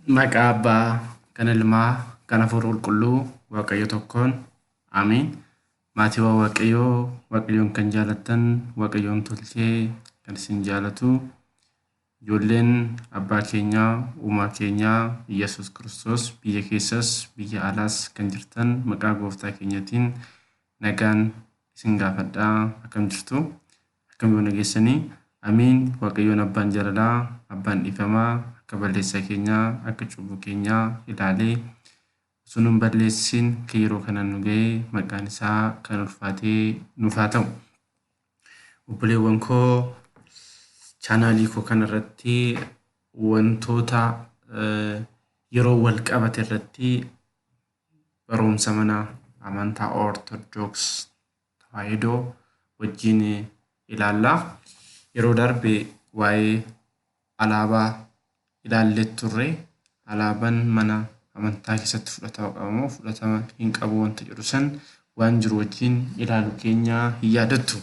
Maqaa Abbaa, kan Ilmaa, kan Hafuura Qulqulluu, Waaqayyo tokkoon. Ameen. Maatiiwwan Waaqayyoo, Waaqayyoon kan jaalattan, Waaqayyoon tolchee kan isin jaalatu, ijoolleen Abbaa keenyaa, Uumaa keenyaa, Iyyasuus Kiristoos biyya keessas, biyya alaas kan jirtan maqaa Gooftaa keenyatiin nagaan isin gaafadhaa. Akkam jirtu? Akkam yoo nageessanii? Amiin. Waaqayyoon Abbaan jaalalaa, Abbaan dhiifamaa, akka balleessaa keenyaa, akka cubbuu keenyaa ilaalee osoo nun balleessin kan yeroo kanaan nu ga'e maqaan isaa kan ulfaatee nuuf haa ta'u. Obboleewwan koo, chaanaalii koo kanarratti wantoota yeroo wal qabate irratti barumsa mana amantaa Ortodoks Tawaahidoo wajjin ilaalla. Yeroo darbe waa'ee alaabaa ilaallee turre. Alaabaan mana amantaa keessatti fudhatama qaba moo fudhatama hin qabu wanta jedhu san waan jiru wajjin ilaalu keenya hin yaadattu.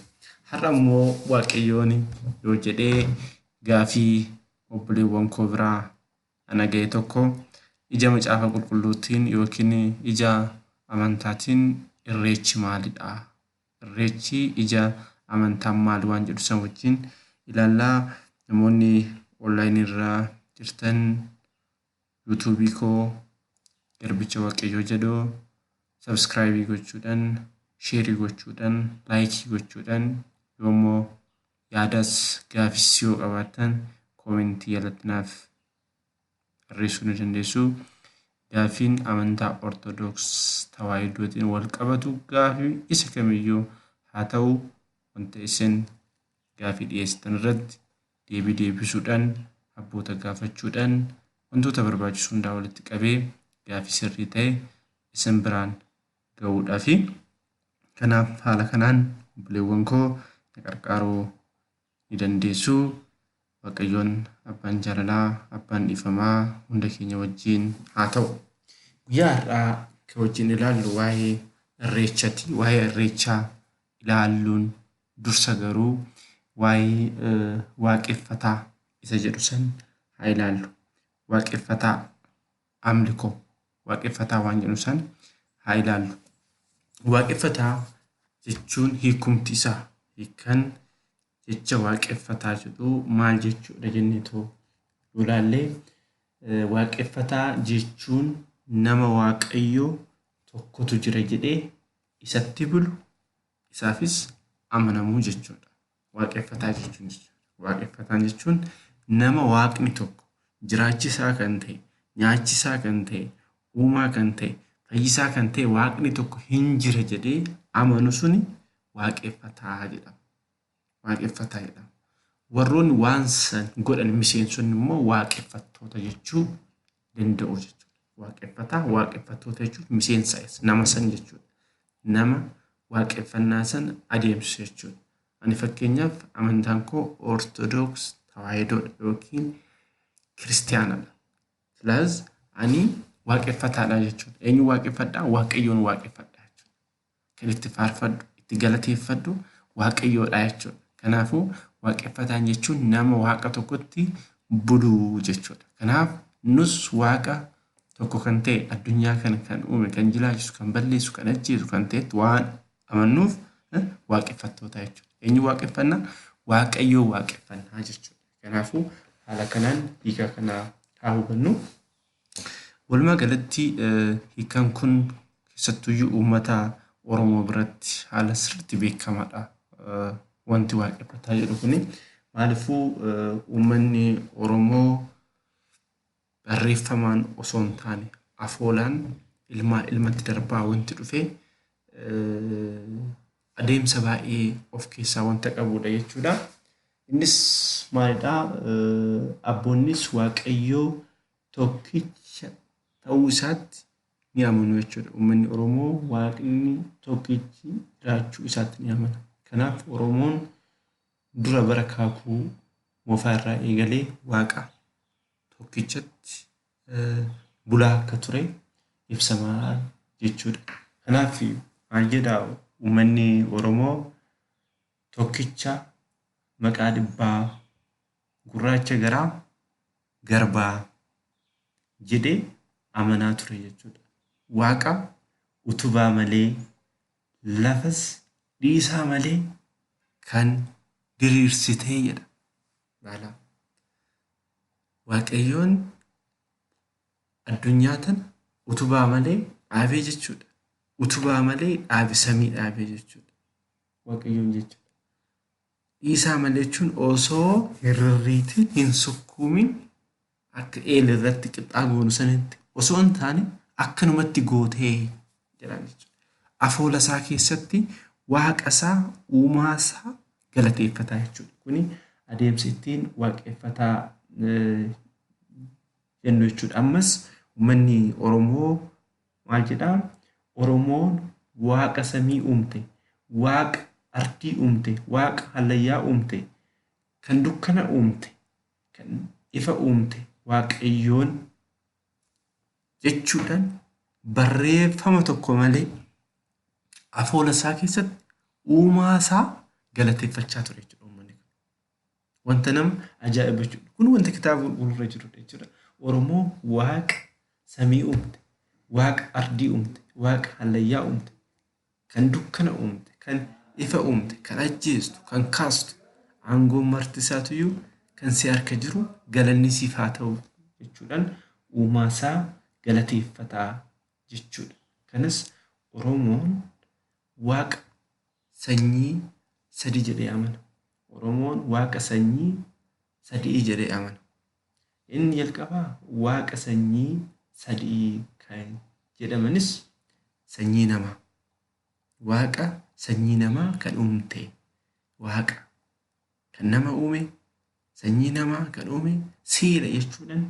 Har'a immoo Waaqayyoon yoo jedhee gaafii obboleewwan koo biraa ana ga'e tokko ija macaafa qulqulluutiin yookiin ija amantaatiin irreechi maalidha? Irreechi ija amantaan maali waan jedhu san wajjin ilaallaa. Namoonni onlaayinii irra jirtan yuutuubii koo Garbicha Waaqayyoo jedhu sabskraayibii gochuudhaan, sheerii gochuudhaan, laayikii gochuudhaan, yoommoo yaadas gaafis yoo qabaattan koomentii jalatti naaf barreessuu ni dandeessu. Gaafiin amantaa Ortodoks Tawaahidootiin wal qabatu gaafii isa kamiyyuu haa ta'u, wanta isin gaafii dhiyeessitan irratti deebii deebisuudhaan, abboota gaafachuudhaan, wantoota barbaachisu hundaa walitti qabee gaafii sirrii ta'e isin biraan ga'uudhaafi. Kanaaf haala kanaan obboleewwan koo na qarqaaruu ni dandeessu. Waaqayyoon Abbaan jaalalaa, Abbaan dhiifamaa hunda keenya wajjin haa ta'u. Guyyaa har'aa kan wajjin ilaallu waa'ee irreechati. Waa'ee irreechaa ilaalluun dursa garuu waa'ee waaqeffataa isa jedhu san haa ilaallu. Waaqeffataa, amlikoo, waaqeffataa waan jedhu san haa ilaallu. Waaqeffataa jechuun hiikumti isaa, hiikan jecha waaqeffataa jedhu maal jechuudha jenneetoo yoo ilaalle, waaqeffataa jechuun nama Waaqayyo tokkotu jira jedhee isatti bulu, isaafis amanamuu jechuudha. Waaqeffataa jechuun jechuudha. Waaqeffataan jechuun nama Waaqni tokko jiraachisaa kan ta'e, nyaachisaa kan ta'e, uumaa kan ta'e, fayyisaa kan ta'e Waaqni tokko hin jira jedhee amanu suni waaqeffataa jedhama. Waaqeffataa jedhama. Warroonni waan san godhan miseensonni immoo waaqeffattoota jechuu danda'u jechuudha. Waaqeffataa, waaqeffattoota jechuun miseensa nama san jechuudha. Nama waaqeffannaa san adeemsisu jechuudha. Ani fakkeenyaaf amantaan koo Ortodoks Tawaahidoodha yookiin Kiristiyaanadha. Silaas ani waaqeffataadha jechuudha. Eenyu waaqeffadhaa? Waaqayyoon waaqeffadha jechuudha. Kan itti faarfadhu, itti galateeffadhu Waaqayyoodha jechuudha. Kanaafuu waaqeffataan jechuun nama Waaqa tokkotti bulu jechuudha. Kanaaf nus Waaqa tokko kan ta'e, addunyaa kana kan uume, kan jiraachisu, kan balleessu, kan ajjeesu kan ta'etti waan amannuuf waaqeffattoota jechuudha. Eenyu waaqeffannaa? Waaqayyoo waaqeffannaa jechuudha. Kanaafuu haala kanaan hiika kana haa hubannu. Walumaa galatti hiikaan kun keessattuyyuu uummata Oromoo biratti haala sirriitti beekamaadha. Wanti waaqeffataa jedhu kuni maaliifuu uummanni Oromoo barreeffamaan osoo hin taane afoolaan ilmaa ilmatti darbaa wanti dhufe adeemsa baay'ee of keessaa wanta qabudha jechuudha. Innis maalidhaa? Abboonnis Waaqayyoo tokkicha ta'uu isaatti ni amanu jechuudha. Uummanni Oromoo Waaqni tokkichi jiraachuu isaatti ni amana. Kanaaf Oromoon dura bara kaakuu moofaa irraa eegalee Waaqa tokkichatti bulaa akka ture ibsamaa jechuudha. Kanaaf maal jedha uummanni Oromoo? Tokkicha maqaa dhibbaa, gurraacha garaa garbaa. jedhee amanaa ture jechuudha. Waaqa utubaa malee lafas dhiisaa malee kan diriirsitee jedha. Laalaa. Waaqayyoon addunyaa tana utubaa malee dhaabee jechuudha. Utubaa malee dhaabe samii dhaabee jechuudha. Waaqayyoon jechuudha. Dhiisaa malee jechuun osoo hin rirriitin hin sukkuumin akka eela irratti qixxaa goonu sanitti osoo hin taane akkanumatti gootee jedhaan jechuudha. Afoola isaa keessatti waaqa isaa uumaa isaa galateeffataa jechuudha. Kuni adeemsa ittiin waaqeffataa jennu jechuudha. Ammas uummanni Oromoo maal jedhaa? Oromoon waaqa samii uumte, waaqa ardii uumte, waaqa hallayyaa uumte, kan dukkana uumte, kan ifa uumte waaqayyoon jechuudhaan barreeffama tokko malee afoola isaa keessatti uumaa isaa galateeffachaa ture jechuudha uummanni kun. Wanta nama ajaa'ibu jechuudha. Kun wanta kitaaba qulqulluu irra jirudha jechuudha. Oromoo waaqa samii uumte, waaqa ardii uumte, waaqa hallayyaa uumte, kan dukkana uumte, kan ifa uumte, kan ajjeestu, kan kaastu, aangoon marti isaatuyyuu kan si harka jiru galanni siif haa ta'u jechuudhaan uumaa isaa galateeffataa jechuudha. Kanas Oromoon waaqa sanyii sadi jedhee amana. Oromoon waaqa sanyii sadii jedhee amana. Inni jalqabaa waaqa sanyii sadii kan jedhamanis sanyii namaa. Waaqa sanyii namaa kan uumte waaqa kan nama uume sanyii namaa kan uume siidha jechuudhaan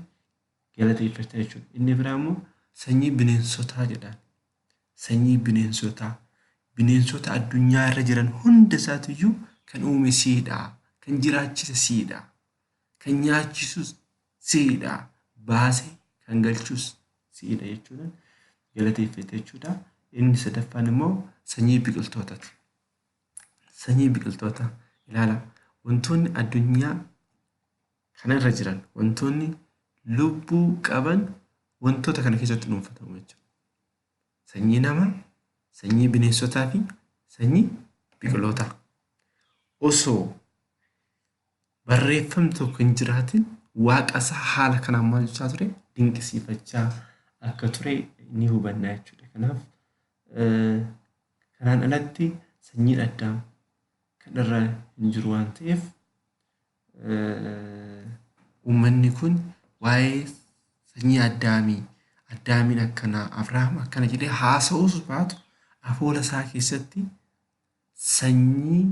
galateeffachaa jechuudha. Inni biraa immoo sanyii bineensotaa jedhaan. Sanyii bineensotaa. Bineensota addunyaa irra jiran hunda isaatiyyuu kan uume siidha. Kan jiraachise siidha. Kan nyaachisus siidha. Baase kan galchus siidha jechuudhaan galateeffate jechuudha. Inni sadaffaan immoo sanyii biqiltootaati. Sanyii biqiltootaa ilaala. Wantoonni addunyaa kanarra jiran wantoonni lubbuu qaban wantoota kana keessatti dhuunfatamu jechuudha. Sanyii namaa, sanyii bineensotaa fi sanyii biqilootaa. Osoo barreeffamni tokko hin jiraatin waaqa isaa haala kanaan maal jechaa ture dinqisiifachaa akka ture ni hubanna jechuudha. Kanaaf kanaan alatti sanyiin addaam kan irra hin jiru waan ta'eef uummanni kun waa'ee sanyii addaamii addaamiin akkanaa Abrahaam akkana jedhee haasa'uus baatu afoola isaa keessatti sanyii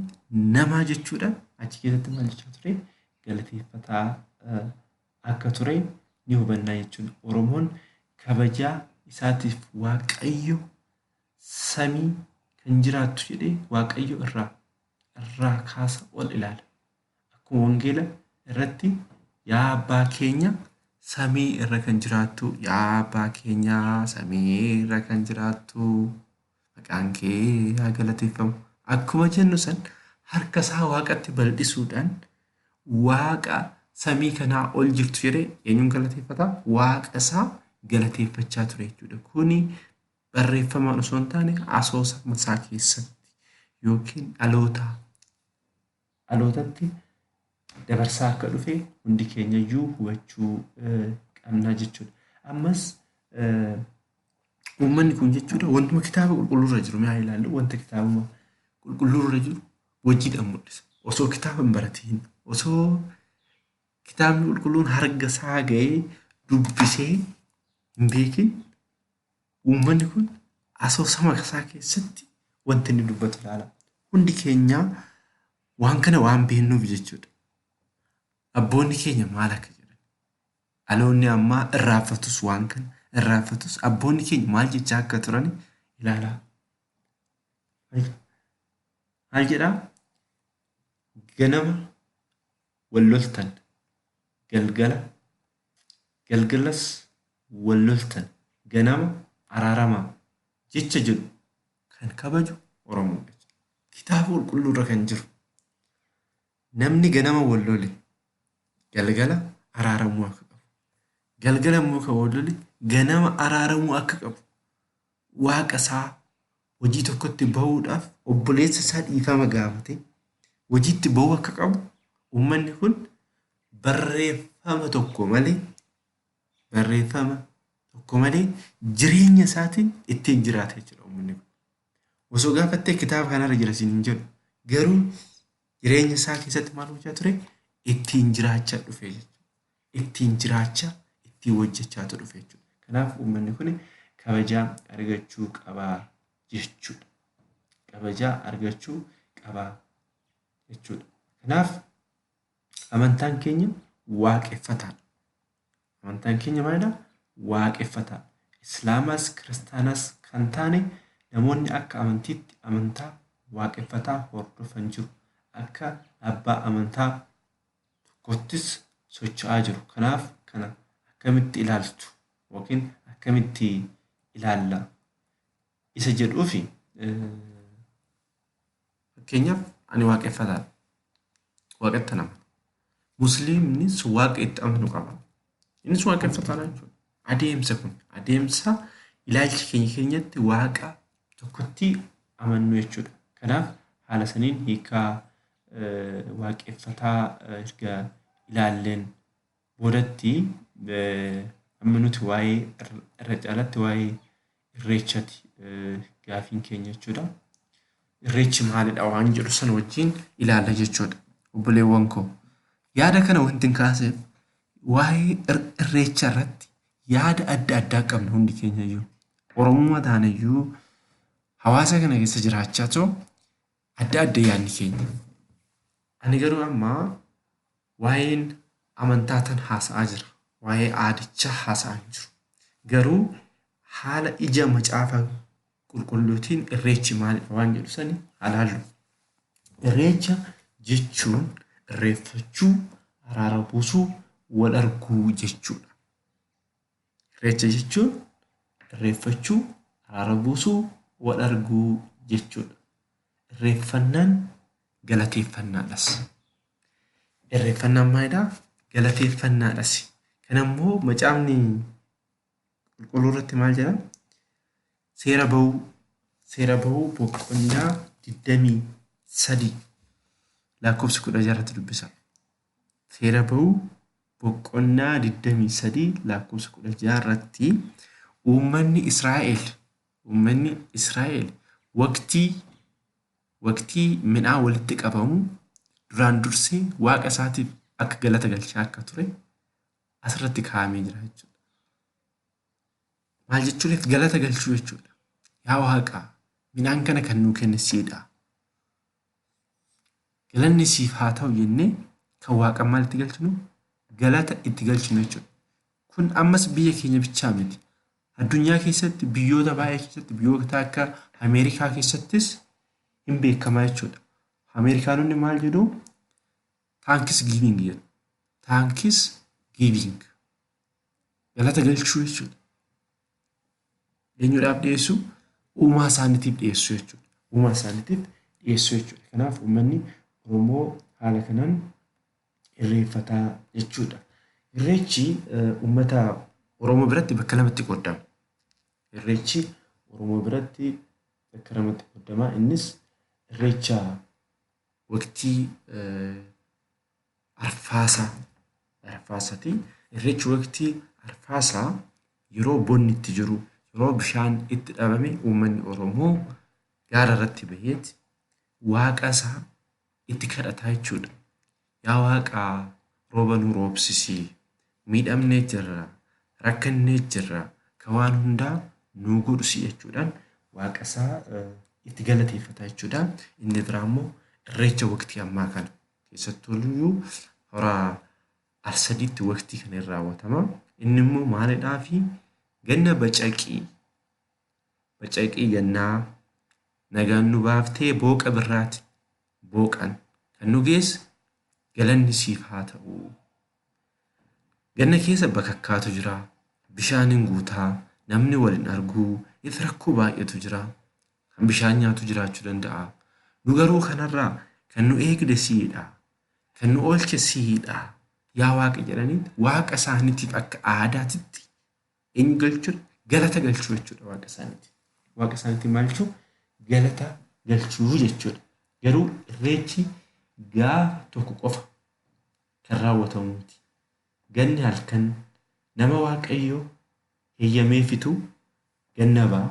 namaa jechuudha achi keessatti maal jechaa ture galateeffataa akka ture ni hubannaa jechuudha. Oromoon kabajaa isaatiif Waaqayyo samii kan jiraattu jedhee Waaqayyo irraa irraa kaasa ol ilaala. Akkuma wangeela irratti yaa abbaa keenya samii irra kan jiraattu yaa abbaa keenya samii irra kan jiraattu maqaan kee haa galateeffamu. Akkuma jennu san harka isaa waaqatti bal'isuudhaan waaqa samii kanaa ol jirtu jedhee eenyuun galateeffata? Waaqa isaa galateeffachaa ture jechuudha. Kuni barreeffamaan osoo hin taane asoosama isaa keessatti yookiin dhaloota dhalootatti dabarsaa akka dhufe hundi keenya iyyuu hubachuu qabna jechuudha. Ammas uummanni kun jechuudha wantuma kitaaba qulqulluurra jiru mee haa ilaallu wanta kitaabuma qulqulluurra jiru hojiidhaan mul'isa. Osoo kitaaba hin baratiin osoo kitaabni qulqulluun harga isaa ga'ee dubbisee hin beekin uummanni kun asoosama isaa keessatti wanti inni dubbatu ilaala. Hundi keenyaa waan kana waan beeknuuf jechuudha. Abboonni keenya maal akka jedhan dhaloonni ammaa irraanfatus waan kana irraanfatus abboonni keenya maal jechaa akka turan ilaalaa. Maal jedhaa? Ganama wal loltan galgala galgalas wal loltan ganama araaramaa jecha jedhu kan kabaju Oromoodha. Kitaaba qulqulluu irra kan jiru namni ganama wal lole galgala araaramuu akka qabu. Galgala immoo kan wal lole ganama araaramuu akka qabu waaqa isaa hojii tokkotti bahuudhaaf obboleessa isaa dhiifama gaafate hojiitti bahuu akka qabu uummanni kun barreeffama tokko malee barreeffama tokko malee jireenya isaatiin ittiin jiraata jechuudha uummanni kun. Osoo gaafattee kitaaba kanarra jira siin hin jedhu. Garuu jireenya isaa keessatti maal gochaa ture? Ittiin jiraachaa dhufe jechuudha. Ittiin jiraachaa, ittiin hojjechaatu dhufe jechuudha. Kanaaf uummanni kun kabajaa argachuu qaba jechuudha. Kabajaa argachuu qaba jechuudha. Kanaaf amantaan keenya waaqeffataadha. Amantaan keenya maalidha? Waaqeffataadha. Islaamas kiristaanas kan taane namoonni akka amantiitti amantaa waaqeffataa hordofan jiru. Akka abbaa amantaa tokkottis socho'aa jiru. Kanaaf kana akkamitti ilaaltu yookiin akkamitti ilaalla isa jedhuufi fakkeenyaaf ani waaqeffataadha. Waaqatti amana. Musliimnis waaqa itti amanu qaba. Innis waaqeffataadha jechuudha. Adeemsa kun adeemsa ilaalcha keenya keenyatti waaqa tokkotti amannu jechuudha. Kanaaf haala saniin hiikaa waaqeffataa erga ilaalleen boodatti amma nuti waa'ee irra caalatti waa'ee irreechati gaafiin keenya jechuudha. Irreechi maalidha waan jedhu sana wajjin ilaalla jechuudha. Obboleewwan koo yaada kana wanti hin kaaseef waa'ee irreecha irratti yaada adda addaa qabna hundi keenya iyyuu. Oromummaa taane iyyuu hawaasa kana keessa jiraachaa too adda adda yaadni keenya. Ani garuu amma waa'een amantaa tan haasa'aa jira. Waa'ee aadichaa haasa'aa hin jiru. Garuu haala ija macaafa qulqulluutiin irreechi maalidha waan jedhu sani haa laallu. Irreecha jechuun irreeffachuu, araara buusuu, wal arguu jechuudha. Irreecha jechuun irreeffachuu, araara buusuu, wal arguu jechuudha. Irreeffannaan galateeffannaadhas. Irreeffannaan maalidhaa? Galateeffannaadhas. Kana immoo macaafni qulqulluu irratti maal jedha? Seera bahuu boqonnaa 23 lakkoofsa 16 irratti dubbisa. Seera bahuu boqonnaa 23 lakkoofsa 16 irratti uummanni Israa'el waqtii midhaan walitti qabamu duraan dursee waaqa isaatiif akka galata galchaa akka ture asirratti kaa'amee jira jechuudha. Maal jechuudha? Galata galchuu jechuudha. Yaa Waaqaa, midhaan kana kan nuu kenne siidha. Galanni siif haa ta'u jennee kan waaqa maal itti galchinu? Galata itti galchinu jechuudha. Kun ammas biyya keenya bichaa miti. Addunyaa keessatti biyyoota baay'ee keessatti, biyyoota akka Ameerikaa keessattis hin beekamaa jechuudha. Ameerikaanonni maal jedhu? Thanksgiving jedhu. Thanksgiving. Galata galchuu jechuudha. Eenyudhaaf dhiyeessu? Uumaa isaaniitiif dhiyeessu jechuudha. Uumaa isaaniitiif dhiyeessu jechuudha. Kanaaf uummanni Oromoo haala kanaan irreeffataa jechuudha. Irreechi uummata Oromoo biratti bakka lamatti qoodama. Irreechi Oromoo biratti bakka lamatti qoodama. Innis irreecha waqtii arfaasaa arfaasaati. Irreechi waqtii arfaasaa yeroo bonni itti jiru, yeroo bishaan itti dhabame, uummanni Oromoo gaara irratti baheeti waaqa isaa itti kadhataa jechuudha. Yaa Waaqaa, rooba nu roobsisii, miidhamnee jirra, rakkannee jirra, ka waan hundaa nuu godhu si jechuudhaan waaqa isaa itti galateeffata jechuudha. Inni biraa immoo irreecha waqtii ammaa kana keessattuu iyyuu hora Arsadiitti waqtii kana irra raawwatama. Inni immoo maalidhaa fi ganna bacaqii bacaqii gannaa nagaan nu baaftee booqa birraati booqan kan nu geesse galanni siif haa ta'u. Ganna keessa bakakkaatu jira, bishaan hin guutaa, namni wal hin arguu, ifi rakkoo baay'eetu jira. Kan bishaan nyaatu jiraachuu danda'a. Nu garuu kanarraa kan nu eegde siidha. Kan nu oolche siidha. Yaa Waaqa jedhanii Waaqa isaaniitiif akka aadaatitti eenyu galchuudha? Galata galchuu jechuudha Waaqa isaaniitiif. Waaqa isaaniitiif maal jechuu? Galata galchuu jechuudha. Garuu irreechi gaafa tokko qofa kan raawwatamu miti. Ganni halkan nama Waaqayyo heeyyameefitu ganna ba'a.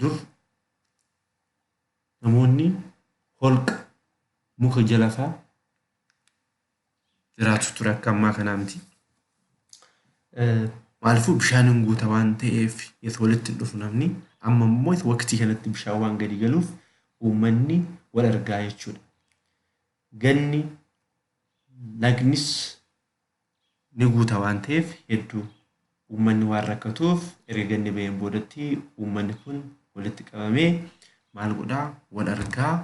Dur namoonni holqa muka jala faa jiraatu ture akka ammaa kanaa miti. Maaliifuu bishaan hin guuta waan ta'eef yeroo walitti hin dhufu namni. Amma immoo waqtii kanatti bishaan waan gadi galuuf uummanni wal argaa jechuudha. Ganni lagnis ni guuta waan ta'eef hedduu uummanni waan rakkatuuf erga ganni baheen boodatti uummanni kun walitti qabamee maal godhaa wal argaa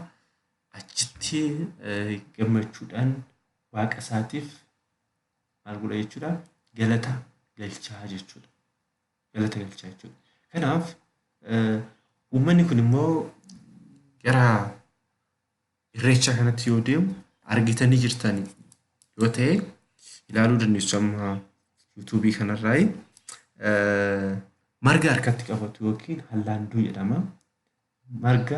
achitti gammachuudhaan waaqa isaatiif maal godha jechuudha galata galchaa jechuudha. Galata galchaa jechuudha. Kanaaf uummanni kun immoo gara irreecha kanatti yoo deemu argitanii jirtani yoo ta'e ilaaluu dandeessu amma yuutuubii kanarraa marga harkatti qabatu yookiin hallaanduu jedhama. Marga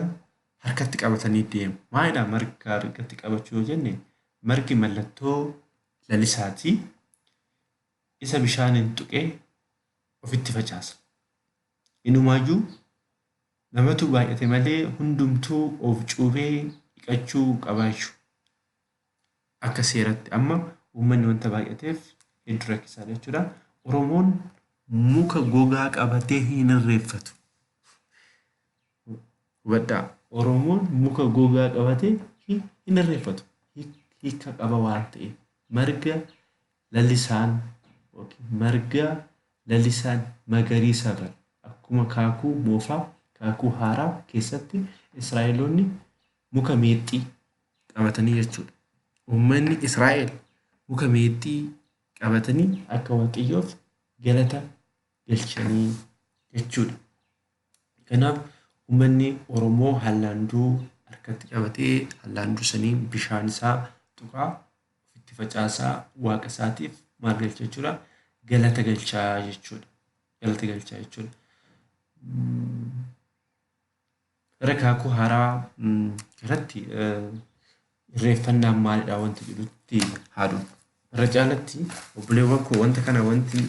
harkatti qabatanii deemu. Maalidha marga harkatti qabachuu yoo jenne margi mallattoo lalisaati. Isa bishaaniin tuqee ofitti facaasa. Inumaayyuu namatu baay'ate malee hundumtuu of cuubee dhiqachuu qabaayyu. Akka seeratti amma uummanni wanta baay'ateef hedduu rakkisaadha jechuudha. Oromoon muka gogaa qabatee hin irreeffatu. Hubadhaa. Oromoon muka gogaa qabatee hin irreeffatu. Hiika qaba waan ta'eef. Marga lalisaan yookiin marga lalisaan magariisa bara. Akkuma kaakuu moofaa, kaakuu haaraa keessatti Israa'eloonni muka meexxii qabatanii jechuudha. Uummanni Israa'el muka meexxii qabatanii akka Waaqayyoof galata galchanii jechuudha. Kanaaf uummanni Oromoo hallaanduu harkatti qabatee hallaanduu saniin bishaan isaa tuqaa ofitti facaasaa waaqa isaatiif maal galcha jechuudha? Galata galchaa jechuudha. Galata galchaa jechuudha. Gara kaakuu haaraa irratti irreeffannaan maalidha wanta jedhutti haadhu. Irra caalatti obboleewwan koo wanta kana wanti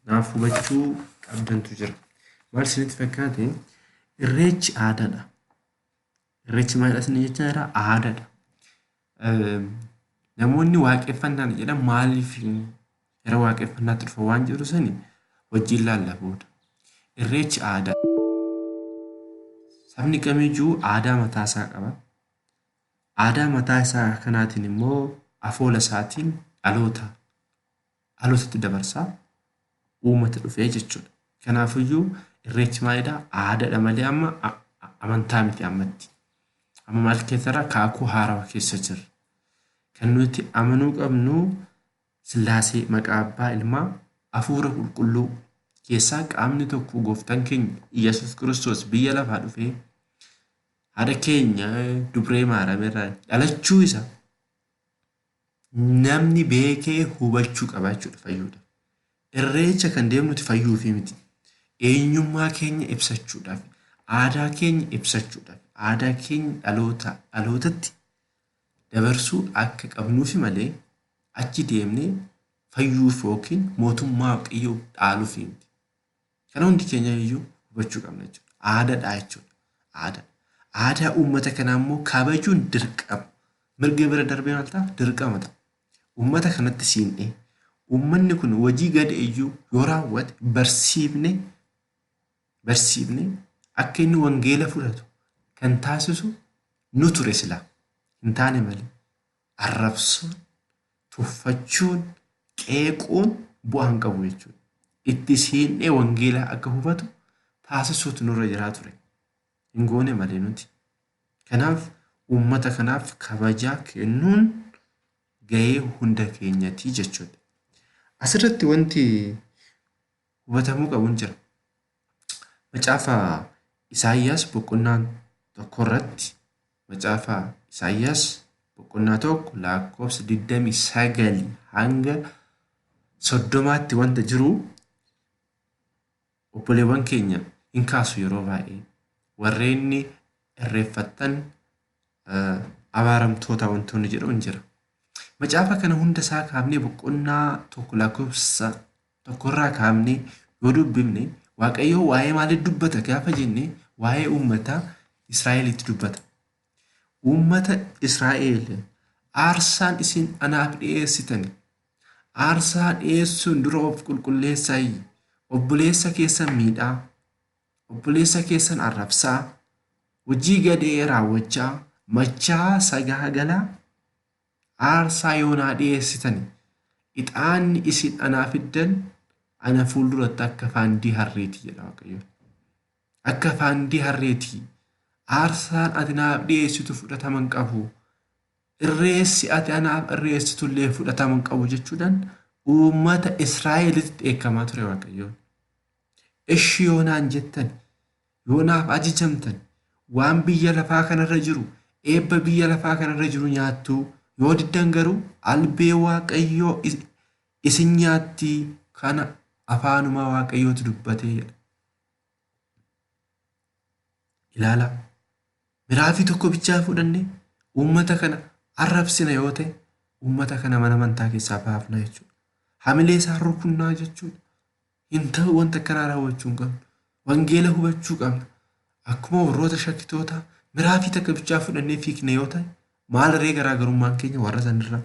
naaf hubachuu qabdantu jira. Maal isinitti fakkaate irreechi aadaadha. Irreechi maalidha isin jechaa jira aadaadha. Namoonni waaqeffannaan jedhan maaliif gara waaqeffannaatti dhufa waan jedhu sani wajjin laalla booda. Irreechi aadaa. Sabni kamiyyuu aadaa mataa isaa qaba. Aadaa mataa isaa kanaatiin immoo afoola isaatiin dhaloota dhalootatti dabarsaa uummata dhufee jechuudha. Kanaafiyyuu irreechi maalidha? Aadaadha malee amma amantaa miti ammatti. Amma maal keessarra kaakuu haarawaa keessa jirra. Kan nuti amanuu qabnu Sillaasee maqaa abbaa ilmaa hafuura qulqulluu keessaa qaamni tokko gooftaan keenya Iyyasuus Kiristoos biyya lafaa dhufee haadha keenya dubree Maariyaam irraa dhalachuu isa namni beekee hubachuu qaba jechuudha fayyuudha. Irreecha kan deemnuti fayyuufii miti. Eenyummaa keenya ibsachuudhaaf, aadaa keenya ibsachuudhaaf, aadaa keenya dhaloota dhalootatti dabarsuu akka qabnuufi malee achi deemnee fayyuuf yookiin mootummaa Waaqayyoo dhaaluuf miti. Kana hundi keenya iyyuu hubachuu qabna jechuudha. Aadaadha jechuudha. Aadaa. Aadaa uummata kanaa immoo kabajuun dirqama. Mirga bira darbee maal ta'a? Dirqama ta'a. Uummata kanatti siinqee uummanni kun hojii gad iyyuu yoo raawwate barsiifne barsiifne akka inni wangeela fudhatu kan taasisu nu ture silaa. Hin taane malee arrabsuun, tuffachuun, qeequun bu'aa hin qabu jechuudha. Itti siinqee wangeelaa akka hubatu taasisuutu nurra jiraa ture. Hin goone malee nuti. Kanaaf uummata kanaaf kabajaa kennuun gahee hunda keenyatii jechuudha. Asirratti wanti hubatamuu qabu hin jira. Macaafa Isaayyaas boqonnaa tokko irratti macaafa Isaayyaas boqonnaa 1 lakkoofsa 29 hanga 30tti wanta jiru obboleewwan keenya hin kaasu yeroo baay'ee. Warreen irreeffattan abaaramtoota wantoonni jedhu hin jira. Macaafa kana hunda isaa kaafnee boqonnaa 1 lakkoofsa 1rraa kaafnee yoo dubbifne Waaqayyo waa'ee maalii dubbata gaafa jenne waa'ee uummata Israa'elitti dubbata. Uummata Israa'el aarsaan isin anaaf dhi'eessitan aarsaa dhi'eessuun dura of qulqulleessaa, obboleessa keessan miidhaa, obboleessa keessan arrabsaa, hojii gadhee raawwachaa, machaa sagaagalaa aarsaa yoonaa dhi'eessitan ixaanni isin anaa fiddan ana fuulduratti akka faandii harreeti jedha Waaqayyo. Akka faandii harreeti. Aarsaan ati naaf dhi'eessitu fudhatama hin qabu. Irreessi ati anaaf irreessitu illee fudhatama hin qabu jechuudhaan uummata Israa'elitti dheekkamaa ture Waaqayyoon. Ishi yoonaan jettan, yoonaaf ajajamtan, waan biyya lafaa kanarra jiru, eebba biyya lafaa kanarra jiru nyaattu, yoo diddan garuu albee Waaqayyoo isin nyaatti kana afaanumaa Waaqayyootu dubbatee jedha. Ilaala. Miraafii tokko bichaa fudhanne uummata kana arrabsina yoo ta'e uummata kana mana amantaa keessaa baafna jechuudha. Hamilee isaa rukunnaa jechuudha. Hin ta'u wanta akkanaa raawwachuu hin qabnu. Wangeela hubachuu qabna. Akkuma warroota shakkitoota miraafii takka bichaa fudhannee fiikne yoo ta'e maal ree garaagarummaan keenya warra sanirraa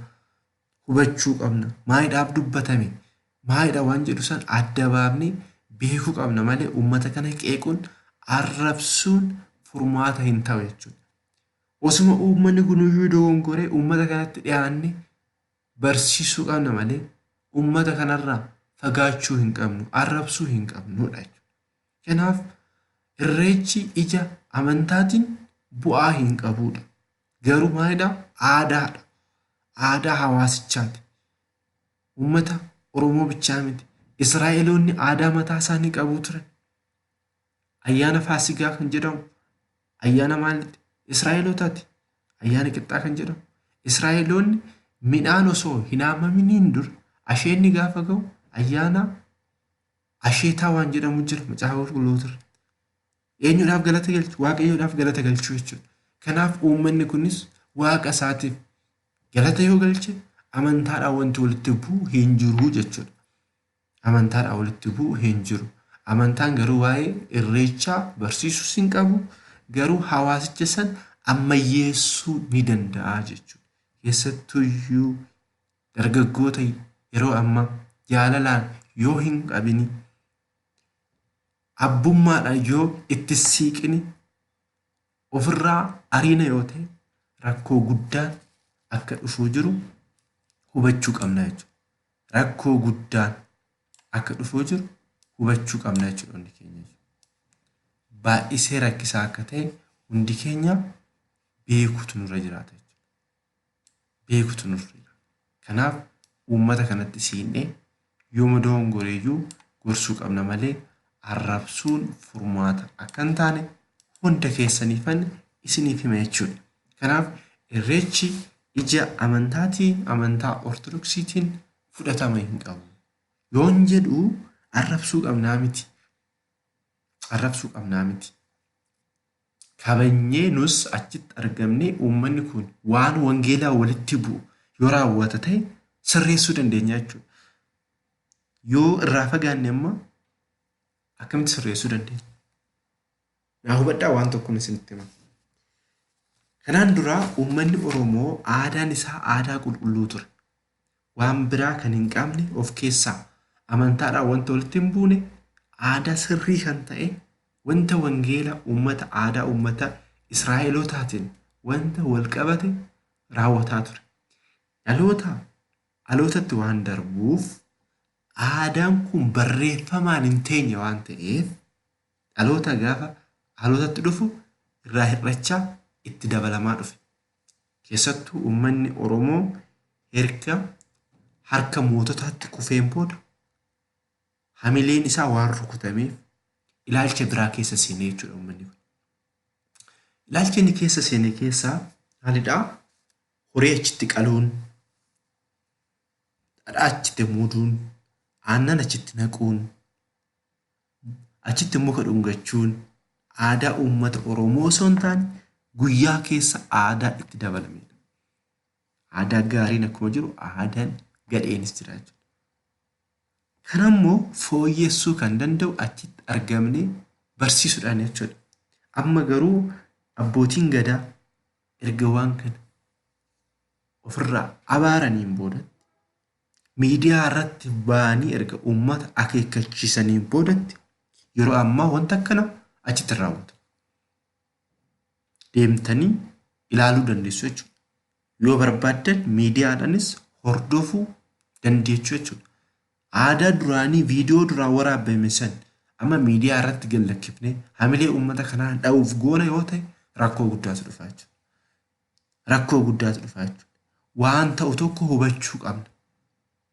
hubachuu qabna. Maayidhaaf dubbatame maayidha waan jedhu san adda baafnee beekuu qabna malee uummata kana qeequun arrabsuun furmaata hin ta'u jechuudha. Osuma uummanni kunuyyuu dogongoree uummata kanatti dhiyaanne barsiisuu qabna malee uummata kanarraa fagaachuu hin qabnu, arrabsuu hin qabnudha jechuudha. Kanaaf irreechi ija amantaatiin bu'aa hin qabudha. Garuu maalidha? Aadaadha. Aadaa hawaasichaati. Uummata Oromoo bichaa miti. Israa'eloonni aadaa mataa isaanii qabu turan. Ayyaana Faasigaa kan jedhamu ayyaana maaliiti? Israa'elootaati. Ayyaana qixxaa kan jedhamu. Israa'eloonni midhaan osoo hin haamaminiin dura asheenni gaafa ga'u ayyaana asheetaa waan jedhamu jira macaafa qulqulluu irra. Eenyuudhaaf galata galchu? Waaqayyoodhaaf galata galchuu jechuudha. Kanaaf uummanni kunis waaqa isaatiif galata yoo galche amantaadhaan wanti walitti bu'u hin jiru jechuudha. Amantaadhaan walitti bu'u hin jiru. Amantaan garuu waa'ee irreechaa barsiisuus hin qabu. Garuu hawaasicha san ammayyeessuu ni danda'a jechuudha. Keessattuyyuu dargaggoota yeroo ammaa jaalalaan yoo hin qabini abbummaadhaan yoo itti siiqini ofirraa ariina yoo ta'e rakkoo guddaan akka dhufuu jiru hubachuu qabna jechuudha. Rakkoo guddaan akka dhufuu jiru hubachuu qabna jechuudha hundi keenya. Baay'isee rakkisaa akka ta'e hundi keenya beekuutu nurra jiraata jechuudha. Beekuutu nurra jiraata. Kanaaf uummata kanatti siinee yooma dogongoreeyyuu gorsuu qabna malee arrabsuun furmaata akka hin taane hunda keessaniifan isiniif hima jechuudha. Kanaaf irreechi ija amantaatiin amantaa ortodoksiitiin fudhatama hin qabu. Yoon jedhu arrabsuu qabnaa miti. Arrabsuu qabnaa miti. Kabajnee nus achitti argamnee uummanni kun waan wangeelaa walitti bu'u yoo raawwata ta'e sirreessuu dandeenya jechuudha. Yoo irraa fagaanne amma akkamitti sirreessuu dandeenya? Naa hubadhaa waan tokkoon isinitti hima. Kanaan dura uummanni Oromoo aadaan isaa aadaa qulqulluu ture. Waan biraa kan hin qabne of keessaa amantaadhaan wanta walitti hin buune aadaa sirrii kan ta'e wanta wangeela uummata aadaa uummata Israa'elootaatiin wanta wal qabate raawwataa ture. Dhaloota dhalootatti waan darbuuf aadaan kun barreeffamaan hin teenye waan ta'eef dhaloota gaafa dhalootatti dhufu irraa hir'achaa itti dabalamaa dhufe. Keessattuu uummanni Oromoo erga harka moototaatti kufeen booda hamileen isaa waan rukutameef ilaalcha biraa keessa seenee jechuudha uummanni kun. Ilaalcha inni keessa seene keessaa maalidhaa? Horii achitti qaluun, dhadhaa achitti muuduun, aannan achitti naquun, achitti muka dhungachuun aadaa uummata Oromoo osoo hin taane guyyaa keessa aadaa itti dabalamedha. Aadaa gaariin akkuma jiru aadaan gadheenis jira jechuudha. Kanammoo fooyyessuu kan danda'u achitti argamnee barsiisuudhaan jechuudha. Amma garuu abbootiin gadaa erga waan kana ofirraa abaaraniin boodatti miidiyaa irratti ba'anii erga uummata akeekkachiisaniin boodatti yeroo ammaa wanta akkana achitti raawwatu. Deemtanii ilaaluu dandeessu jechuudha. Yoo barbaaddan miidiyaadhaanis hordofuu dandeessu jechuudha. Aadaa duraanii viidiyoo duraan waraabame san amma miidiyaa irratti gad lakkifnee hamilee uummata kanaa dha'uuf goona yoo ta'e rakkoo guddaatu dhufa jechuudha. Rakkoo guddaatu dhufa jechuudha. Waan ta'u tokko hubachuu qabna.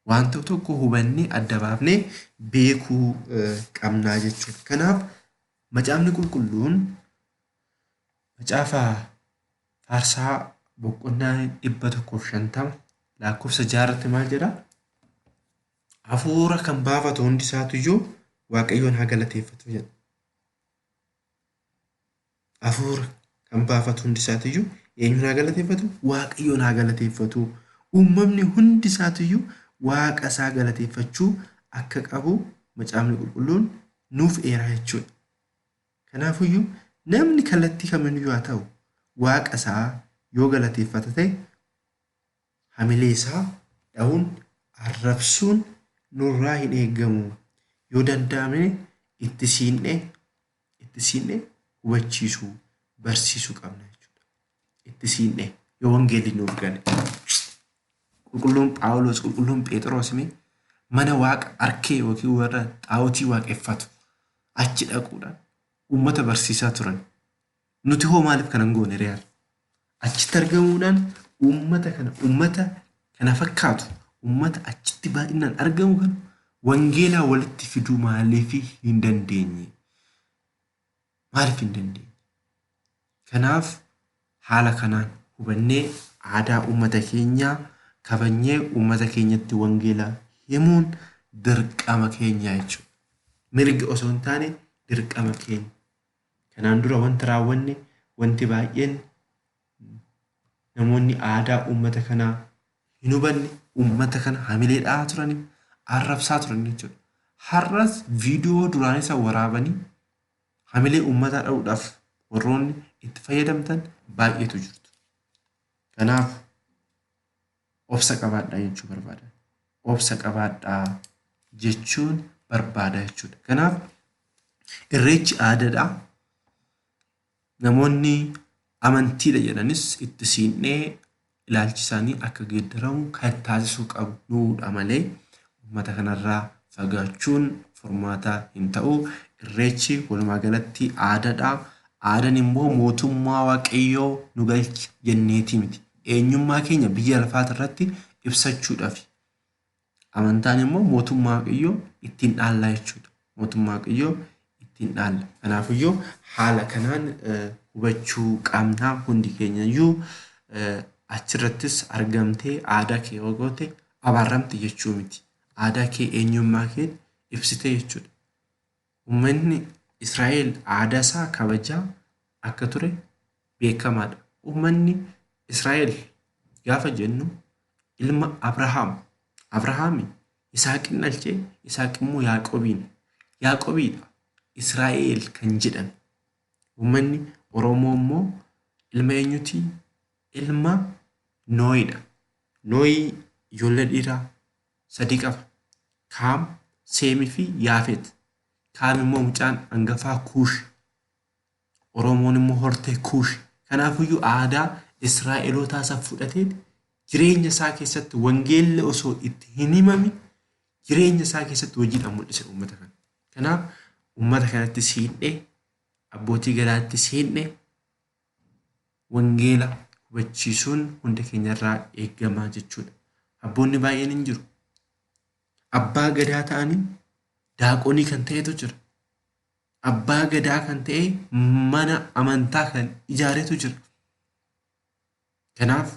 Waan ta'u tokko hubannee adda baafnee beekuu qabnaa jechuudha. Kanaaf macaafni qulqulluun macaafa Faarsaa boqonnaa 150 lakkoofsa 6 irratti maal jedhaa? Hafuura kan baafatu hundi isaatuyyuu Waaqayyoon haa galateeffatu jedha. Hafuura kan baafatu hundi isaatiyyuu eenyuun haa galateeffatu? Waaqayyoon haa galateeffatu. Uumamni hundi isaatiyyuu Waaqa isaa galateeffachuu akka qabu macaafni qulqulluun nuuf eeraa jechuudha. Kanaafuyyuu namni kallattii kamiiniyyuu haa ta'u Waaqa isaa yoo galateeffata ta'e hamilee isaa dha'uun, arrabsuun nurraa hin eegamu. Yoo danda'ame itti siinqnee itti siinqnee hubachiisuu, barsiisuu qabna jechuudha. Itti siinqnee yoo wangeelli nuuf gale. Qulqulluun Phaawulos, qulqulluun Phexros mana waaqa arkee yookiin warra xaa'otii waaqeffatu achi dhaquudhaan uummata barsiisaa turan. Nuti hoo maaliif kana hin goone re'aal? Achitti argamuudhaan uummata kana uummata kana fakkaatu uummata achitti baay'inaan argamu kana wangeelaa walitti fiduu maaliif hin dandeenye? Maaliif hin dandeenye? Kanaaf haala kanaan hubannee aadaa uummata keenyaa kabajnee uummata keenyatti wangeela himuun dirqama keenya jechuudha. Mirga osoo hin taane dirqama keenya. Kanaan dura wanti raawwanne wanti baay'een namoonni aadaa uummata kanaa hin hubanne uummata kana hamilee dha'aa turanii arrabsaa turan jechuudha. Har'as viidiyoo duraan isa waraabanii hamilee uummataa dha'uudhaaf warroonni itti fayyadamtan baay'eetu jirtu. Kanaaf obsa qabaadhaa jechuu barbaada. Obsa qabaadhaa jechuun barbaada jechuudha. Kanaaf irreechi aadaadha. Namoonni amantiidha jedhanis itti siinqnee ilaalchi isaanii akka geeddaramu kan taasisuu qabu nuudha malee uummata kanarraa fagaachuun furmaata hin ta'u. Irreechi walumaa galatti aadaadha. Aadaan immoo mootummaa Waaqayyoo nu galcha jenneetii miti. Eenyummaa keenya biyya lafaati irratti ibsachuudhaafi. Amantaan immoo mootummaa Waaqayyoo ittiin dhaallaa jechuudha. Mootummaa Waaqayyoo ittiin dhaalla. Kanaafiyyuu haala kanaan hubachuu qabna hundi keenyayyuu achirrattis argamtee aadaa kee yoo goote abaarramte jechuu miti. Aadaa kee eenyummaa kee ibsite jechuudha. Uummanni Israa'el aadaa isaa kabajaa akka ture beekamaadha. Uummanni Israa'el gaafa jennu ilma Abrahaam. Abrahaami Yisaaqin dhalche, Yisaaq immoo Yaaqobiin. Yaaqobiidha Israa'el kan jedhame. Uummanni Oromoo immoo ilma eenyuti? Ilma Nooyidha. Nooyi ijoollee dhiiraa sadii qaba. Kaam, Seemii fi Yaafet. Kaam immoo mucaan hangafaa Kuush. Oromoon immoo hortee Kuush. Kanaafiyyuu aadaa Israa'elootaa isa fudhatee jireenya isaa keessatti wangeelli osoo itti hin himamin jireenya isaa keessatti hojiidhaan mul'ise uummata kana. Kanaaf uummata kanatti siinqee abbootii gadaatti siinqee wangeela hubachiisuun hunda keenyarraa eegamaa jechuudha. Abboonni baay'een hin jiru. Abbaa gadaa ta'anii daaqonii kan ta'etu jira. Abbaa gadaa kan ta'e mana amantaa kan ijaaretu jira. Kanaaf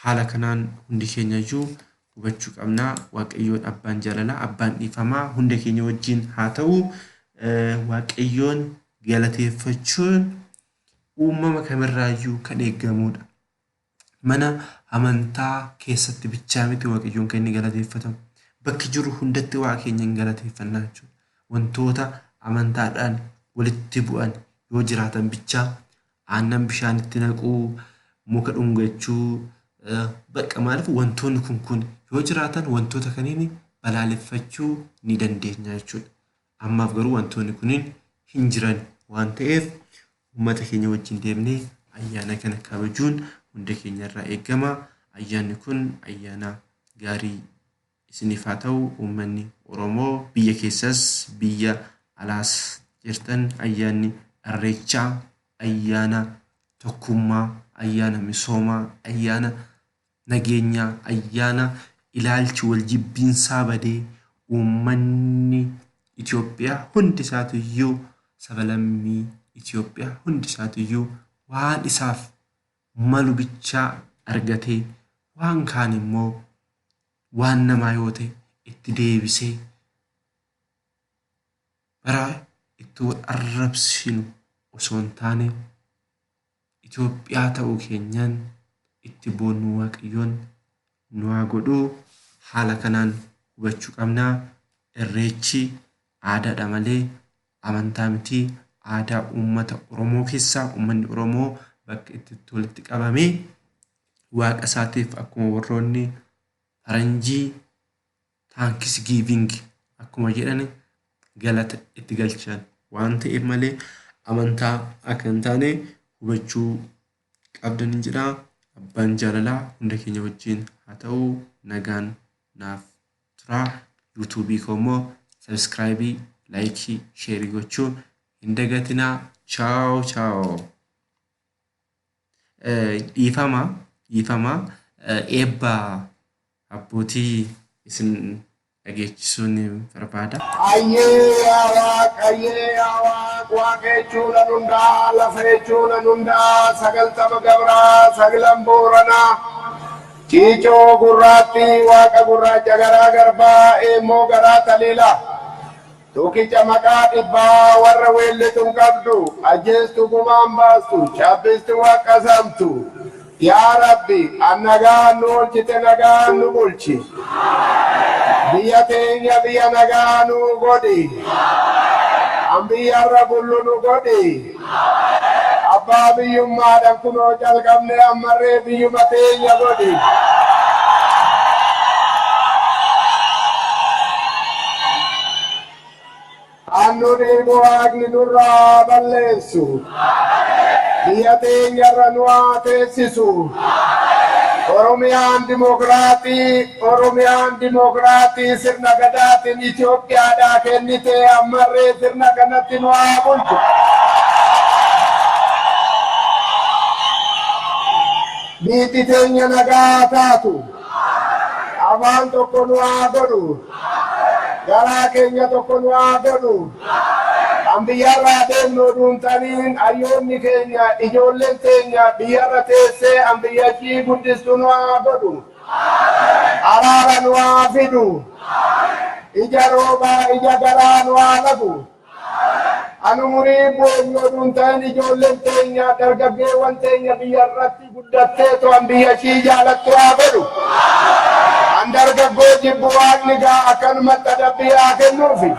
Haala kanaan hundi keenya iyyuu hubachuu qabna. Waaqayyoon abbaan jaalalaa, abbaan dhiifamaa hunda keenya wajjin haa ta'u. Waaqayyoon galateeffachuun uumama kamirraayyuu kan eegamudha. Mana amantaa keessatti bichaa miti Waaqayyoon kan inni galateeffatamu. Bakki jiru hundatti Waaqa keenya hin galateeffannaa jechuudha. Wantoota amantaadhaan walitti bu'an yoo jiraatan bichaa aannan bishaanitti naquu, muka dhungachuu, bakka maaliif wantoonni kun yoo jiraatan wantoota kaniin balaaleffachuu ni dandeenya jechuudha. Ammaaf garuu wantoonni kunniin hin jiran waan ta'eef uummata keenya wajjin deemnee ayyaana kana kabajuun hunda keenya irraa eegama. Ayyaanni kun ayyaana gaarii isiniif haa ta'u. Uummanni Oromoo biyya keessas biyya alaas jirtan ayyaanni Irreechaa ayyaana tokkummaa, ayyaana misoomaa, ayyaana nageenyaa, ayyaana ilaalchi wal jibbiinsaa badee uummanni Itoophiyaa hundi isaatiyyuu saba lammii Itoophiyaa hundi isaatiyyuu waan isaaf malu bichaa argatee waan kaan immoo waan namaa yoo ta'e itti deebisee bara itti wal arrabsinu osoo hin taane Itoophiyaa ta'uu keenyaan itti boonnu Waaqayyoon nu haa godhuu. Haala kanaan hubachuu qabna. Irreechi aadaadha malee amantaa miti. Aadaa uummata Oromoo keessaa uummanni Oromoo bakka itti walitti qabamee waaqa isaatiif akkuma warroonni faranjii thanksgiving akkuma jedhan galata itti galchan waan ta'eef malee amantaa akka hin taane hubachuu qabdan jedha. Abbaan jaalalaa hunda keenya wajjin haa ta'u. Nagaan naaf tura. Yuutuubii koo immoo subscribe, like, share gochuu hin dagatinaa. Chaaw chaaw. Dhiifama dhiifama eebba abbootii isin dhageechisuun barbaada. Ayyee yaa Waaq, ayyee yaa Waaq, Waaqa jechuun an hundaa, lafa jechuun an hundaa, 90 gabraa, saglan booranaa, ciicoo gurraattii, waaqa gurraacha garaa garbaa, eemmoo garaa taliilaa. Tukicha maqaa dhibbaa warra weellitu hin qabdu, ajjeestu gumaan baastu, cabbistu waaqa samtu. Yaa Rabbi, an nagaan nu oolchite nagaan nu bulchi. Biyya teenya biyya nagaa nu godhi. An biyyarra bullu nu godhi. Abbaa biyyummaadhaan kunoo calqabne ammarree biyyuma teenya godhi. Annu dhiibu waaqni nurraa balleessu. Biyya teenyarra nu haa teessisu. Oromiyaan dimokiraatii, Oromiyaan dimokiraatii sirna gadaatiin Itoophiyaadhaa kennite ammarree sirna kanatti nu haa bulchu. Biyyi teenya nagaa taatu. Afaan tokko nu haa godhu. Garaa keenya tokko nu haa godhu. Kan biyyarraa deemnu oduun taniin hayyoonni keenya ijoolleen teenya biyyarra teessee an biyya ishii guddistu nu haa godhu. Araara nu haa fidu. Ija roobaa ija garaa nu haa lagu. An umurii boonyu oduun ta'in ijoolleen teenya dargaggeewwan teenya biyya irratti guddatteetu an biyya ishii jaalattu haa godhu. An dargaggoo jibbu waaqni gaa akkanumatti adabbii haa kennuufi.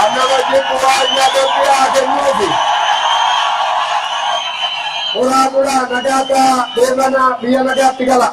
An nama jibbu waaqni adabbii haa kennuufi. Horaa bulaa nagaa ta'aa deebanaa biyya nagaatti gala.